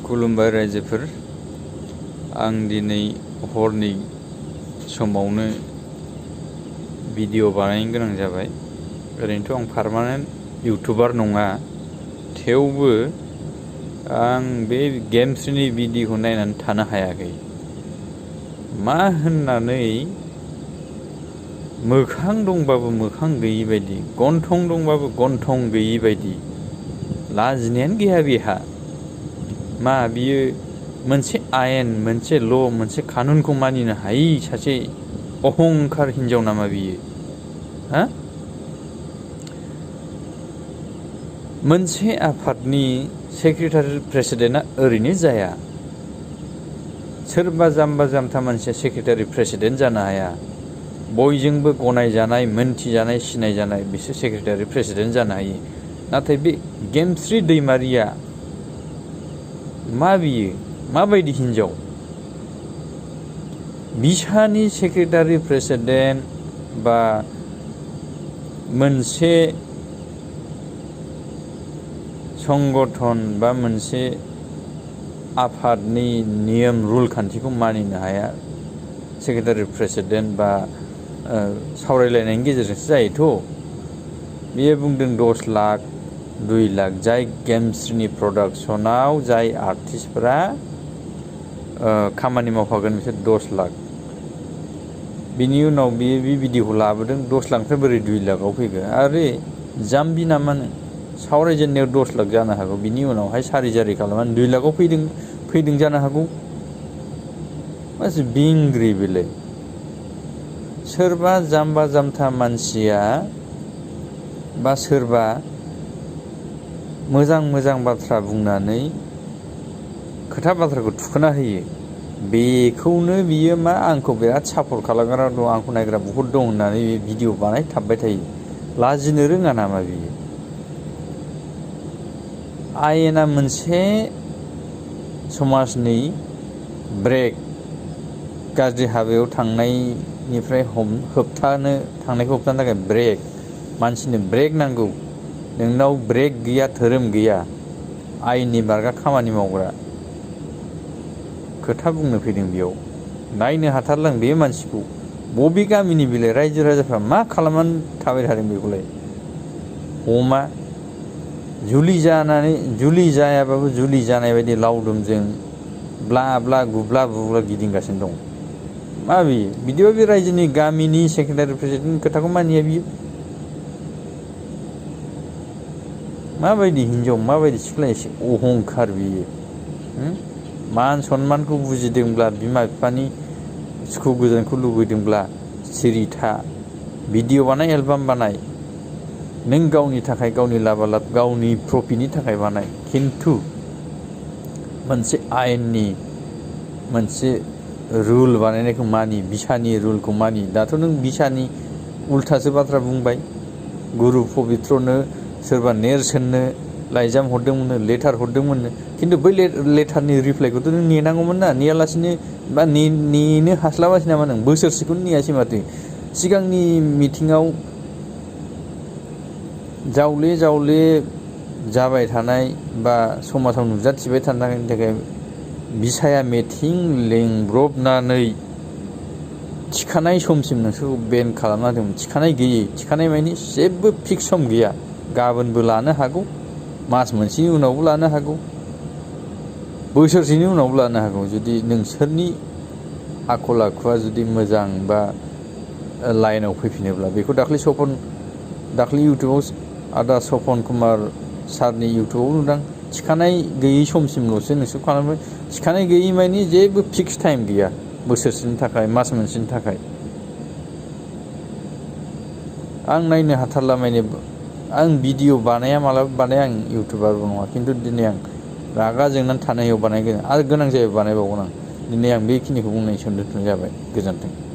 खुलुमबाय रायजोफोर। आं दिनै हरनि समावनो भिडिअ बानायनो गोनां जाबाय। ओरैनोथ' आं पार्मानेन्ट इउटुबार नङा, थेवबो आं बे गेम्सनि भिडिअखौ नायनानै थानो हायाखै। मा होननानै मोखां दंबाबो मोखां गैयि बायदि, गन्थं दंबाबो गन्थं गैयि बायदि, लाजिनायानो गैया बेहा। मा बियो मोनसे आयेन, मोनसे ल', मोनसे कानुनखौ मानिनो हायि सासे अहंखार हिन्जाव नामा बियो? हा? मोनसे आफादनि सेक्रेटारि प्रेसिडेन्टआ ओरैनो जाया। सोरबा जाम्बा जाम्था मानसिया सेक्रेटारि प्रेसिडेन्ट जानो हाया। बयजोंबो गनायजानाय, मोनथिजानाय, सिनायजानाय बिसोर सेक्रेटारि प्रेसिडेन्ट जानो हायो। नाथाय बे गेमस्रि दैमारिया मा बियो? माबायदि हिन्जाव? बिसानि सेक्रेटारि प्रेसिडेन्ट बा मोनसे संगठन बा मोनसे आफादनि नियम रुल खान्थिखौ मानिनो हाया सेक्रेटारि प्रेसिडेन्ट बा सावरायलायनायनि गेजेरजोंसो जायोथ'। बियो बुंदों 10 लाख 2 लाख जाय गेमस्रिनि प्रडाक्सनाव जाय आर्टिस्टफोरा खामानि मावफागोन बिसोर 10 लाख। बिनि उनाव बियो बे भिडिअखौ लाबोदों 10 लाखनिफ्राय बोरै 2 लाखआव फैगोन? आरे जाम्बि नामा नों? सावरायजेननायाव 10 लाख जानो हागौ, बिनि उनावहाय सारि जारि खालामनानै 2 लाखआव फैदों जानो हागौ। मासे बिंग्रि बेलाय। सोरबा जाम्बा जाम्था मानसिया बा सोरबा मोजां मोजां बाथ्रा बुंनानै खोथा बाथ्राखौ थुखोना होयो, बेखौनो बियो मा आंखौ बिराद सापर्ट खालामग्रा दं, आंखौ नायग्रा बहुद दं होननानै बे भिडिअ बानायथाबबाय थायो। लाजिनो रोङा नामा बियो? आयेना मोनसे समाजनि ब्रेक, गाज्रि हाबायाव थांनायनिफ्राय थांनायखौ होबथानो थाखाय ब्रेक, मानसिनो ब्रेक नांगौ। नोंनाव ब्रेक गैया, धोरोम गैया, आयेननि बारगा खामानि मावग्रा खोथा बुंनो फैदों बेयाव। नायनो हाथारलां बे मानसिखौ। बबे गामिनि बिलाय? रायजो राजाफ्रा मा खालामनानै थाबाय थादों बेखौलाय? अमा जुलि जायाबाबो जुलि जानाय बायदि लावदुमजों ब्ला ब्ला गुब्ला बुब्ला गिदिंगासिनो दं। मा बियो? बिदिबा बे रायजोनि गामिनि सेक्रेटारि प्रेसिडेन्टनि खोथाखौ मानिया बियो? माबायदि हिन्जाव, माबायदि सिख्ला, एसे अहंखार बियो। मान सन्मानखौ बुजिदोंब्ला, बिमा बिफानि सुखु गोजोनखौ लुबैदोंब्ला सिरि था। भिडिअ बानाय, एलबाम बानाय, नों गावनि थाखाय, गावनि लाबालाब, गावनि प्रफिटनि थाखाय बानाय। खिन्थु मोनसे आयेननि मोनसे रुल बानायनायखौ मानि, बिसानि रुलखौ मानि। दाथ' नों बिसानि उल्थासो बाथ्रा बुंबाय। गुरु पबित्रनो सोरबा नेरसोननो लाइजाम हरदोंमोननो, लेटार हरदोंमोननो, खिन्थु बै लेटारनि रिप्लाइखौथ' नों नेनांगौमोन ना। नेयालासिनो बा नेनो हास्लाबासै नामा नों? बोसोरसेखौनो नेयासै माथो। सिगांनि मिटिङाव जावले जावले जाबाय थानाय बा समाजाव नुजाथिबाय थानायनि थाखाय बिसाया मिटिं लेंब्रबनानै थिखानाय समसिम नोंसोरखौ बेन खालामना होदोंमोन। थिखानाय गैयै, थिखानाय मानि जेबो फिक्स सम गैया। गाबोनबो लानो हागौ, मास मोनसेनि उनावबो लानो हागौ, बोसोरसेनि उनावबो लानो हागौ। जुदि नोंसोरनि आखल आखुआ जुदि मोजां बा लाइनाव फैफिनोब्ला। बेखौ दाख्लै इउटुबाव आदा सपन कुमार सारनि इउटुबाव नुदां। थिखानाय गैयै समसिमल'सो नोंसोर खालामबाय। थिखानाय गैयै मानि जेबो फिक्स टाइम गैया, बोसोरसेनि थाखाय, मास मोनसेनि थाखाय। आं नायनो हाथारला माने। आं भिडिअ बानाया, मालाबा बानाया, आं इउटुबारबो नङा, खिन्थु दिनै आं रागा जोंनानै थानायाव बानायगोन आरो गोनां जायोबा बानायबावगोन आं। दिनै आं बेखिनिखौ बुंनायनि दोनथ'नाय जाबाय। गोजोन्थों।